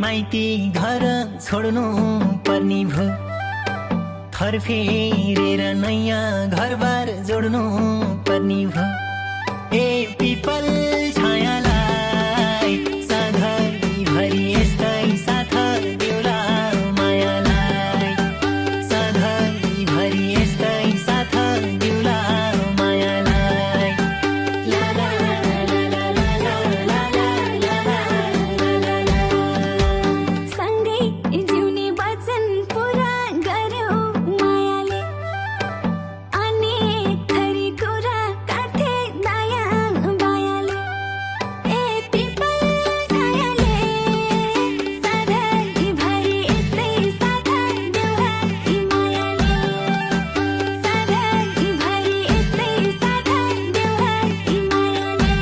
माइती घर छोड्नु पर्ने भो, थर फेरेर नयाँ घरबार जोड्नु पर्ने भो। ए पिपल छायालाई सधैँभरि यस्तै साथ देउला मायालाई, सधैँभरि यस्तै साथ देउला मायालाई। ला ला ला ला ला ला ला ला ला ला। सँगै जिउने वचन पुरा गर्यो मायाले, अनेक थरी कुरा काटे दायाँ बायाँले। ए पिपल छायाले सधैँभरि यस्तै साथ देउला यी मायाले, सधैँभरि यस्तै साथ देउला यी मायाले।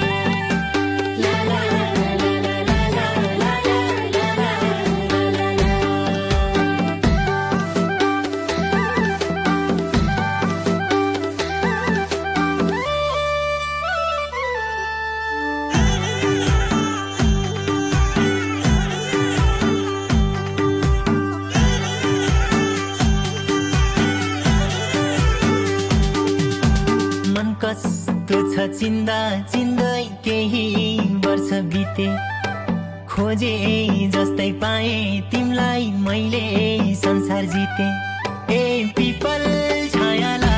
ला ला ला ला ला ला ला ला ला ला ला। मन कस्तो छ चिन्दा चिन्दै केही वर्ष बिते, खोजे जस्तै पाए तिमलाई मैले संसार जिते। ए पिपल छायालाई